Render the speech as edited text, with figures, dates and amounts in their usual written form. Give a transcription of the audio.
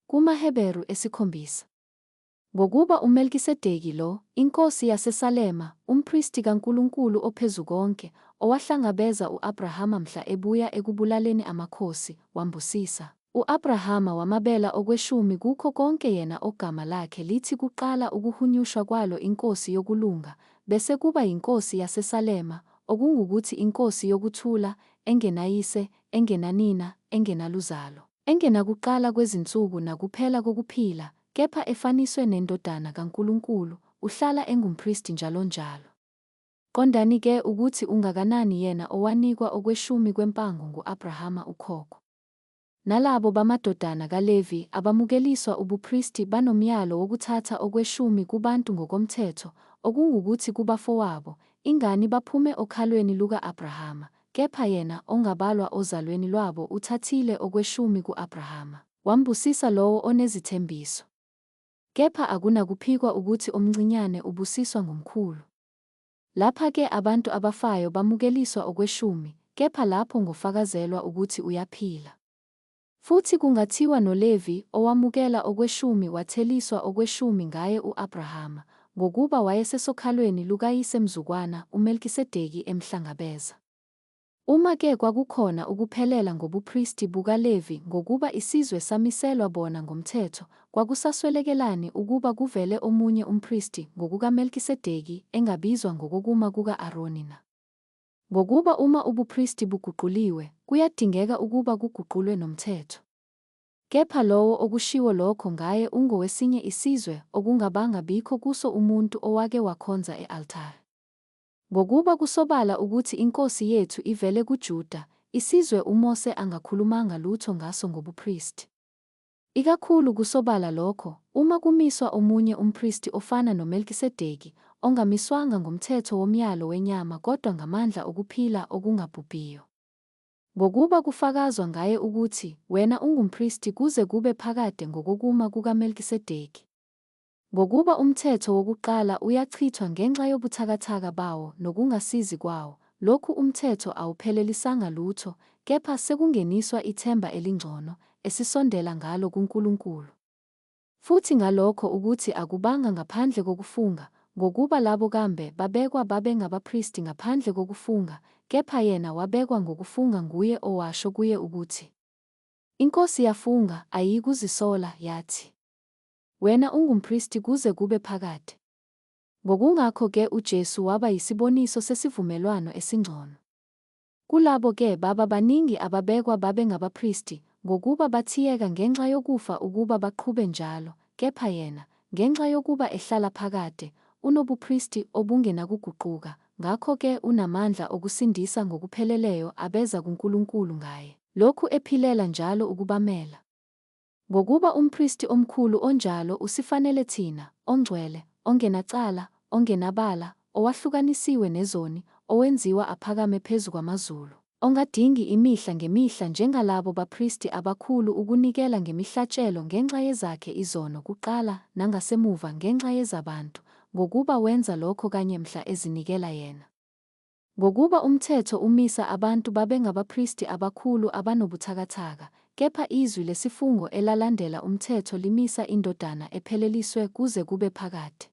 KumaHeberu esikhombisa. Ngokuba uMelkisedeki lo, inkosi yaseSalema, umpristi kaNkulunkulu oPhezukonke, owahlangabeza u-Abrahama mhla ebuya ekubulaleni amakhosi, wambusisa, u-Abrahama wamabela okweshumi kukho konke yena ogama lakhe lithi kuqala ukuhunyushwa kwalo iNkosi yokulunga, bese kuba yiNkosi yaseSalema, okungukuthi iNkosi yokuthula, engenayise, engenanina, engenaluzalo. Engenakuqala kwezinsuku nakuphela kokuphila, kepha efaniswe neNdodana kaNkulunkulu, uhlala engumpristi njalonjalo. Qondani-ke ukuthi ungakanani yena owanikwa okweshumi kwempango ngu-Abrahama ukhokho. Nalabo bamadodana kaLevi abamukeliswa ubupristi banomyalo wokuthatha okweshumi kubantu ngokomthetho, okungukuthi kubafowabo, ingani baphume okhalweni luka-Abrahama, kepha yena ongabalwa ozalweni lwabo uthathile okweshumi ku-Abrahama, wambusisa lowo onezithembiso. Kepha akunakuphikwa ukuthi omncinyane ubusiswa ngomkhulu. Lapha-ke abantu abafayo bamukeliswa okweshumi, kepha lapho ngofakazelwa ukuthi uyaphila. Futhi kungathiwa noLevi owamukela okweshumi watheliswa okweshumi ngaye u-Abrahama, ngokuba wayesesokhalweni lukayise mzukwana uMelkisedeki emhlangabeza. Uma-ke kwakukhona ukuphelela ngobupristi bukaLevi ngokuba isizwe samiselwa bona ngomthetho, kwakusaswelekelani ukuba kuvele omunye umpristi ngokukaMelkisedeki, engabizwa ngokokuma kuka-Aroni na? Ngokuba uma ubupristi buguquliwe, kuyadingeka ukuba kuguqulwe nomthetho. Kepha lowo okushiwo lokho ngaye ungowesinye isizwe okungabanga bikho kuso umuntu owake wakhonza e-altare. Ngokuba kusobala ukuthi iNkosi yethu ivele kuJuda, isizwe uMose angakhulumanga lutho ngaso ngobupristi. Ikakhulu kusobala lokho, uma kumiswa omunye umpristi ofana noMelkisedeki, ongamiswanga ngomthetho womyalo wenyama kodwa ngamandla okuphila okungabhubhiyo. Ngokuba kufakazwa ngaye ukuthi, Wena ungumpristi kuze kube phakade ngokokuma kukaMelkisedeki. Ngokuba umthetho wokuqala uyachithwa ngenxa yobuthakathaka bawo nokungasizi kwawo, lokhu umthetho awuphelelisanga lutho, kepha sekungeniswa ithemba elingcono, esisondela ngalo kuNkulunkulu. Futhi ngalokho ukuthi akubanga ngaphandle kokufunga, ngokuba labo kambe babekwa babe ngabapristi ngaphandle kokufunga, kepha yena wabekwa ngokufunga nguye owasho kuye ukuthi, INkosi yafunga, ayiyikuzisola, yathi, Wena ungumpristi kuze kube phakade. Ngokungakho-ke uJesu waba yisiboniso sesivumelwano esingcono. Kulabo-ke baba baningi ababekwa babe ngabapristi, ngokuba bathiyeka ngenxa yokufa ukuba baqhube njalo, kepha yena, ngenxa yokuba ehlala phakade, unobupristi obungenakuguquka, ngakho-ke unamandla okusindisa ngokupheleleyo abeza kuNkulunkulu ngaye, lokhu ephilela njalo ukubamela. Ngokuba umpristi omkhulu onjalo usifanele thina, ongcwele, ongenacala, ongenabala, owahlukanisiwe nezoni, owenziwa aphakame phezu kwamazulu, ongadingi imihla ngemihla njengalabo bapristi abakhulu ukunikela ngemihlatshelo ngenxa yezakhe izono kuqala nangasemuva ngenxa yezabantu, ngokuba wenza lokho kanye mhla ezinikela yena. Ngokuba umthetho umisa abantu babe ngabapristi abakhulu abanobuthakathaka, kepha izwi lesifungo elalandela umthetho limisa iNdodana epheleliswe kuze kube phakade.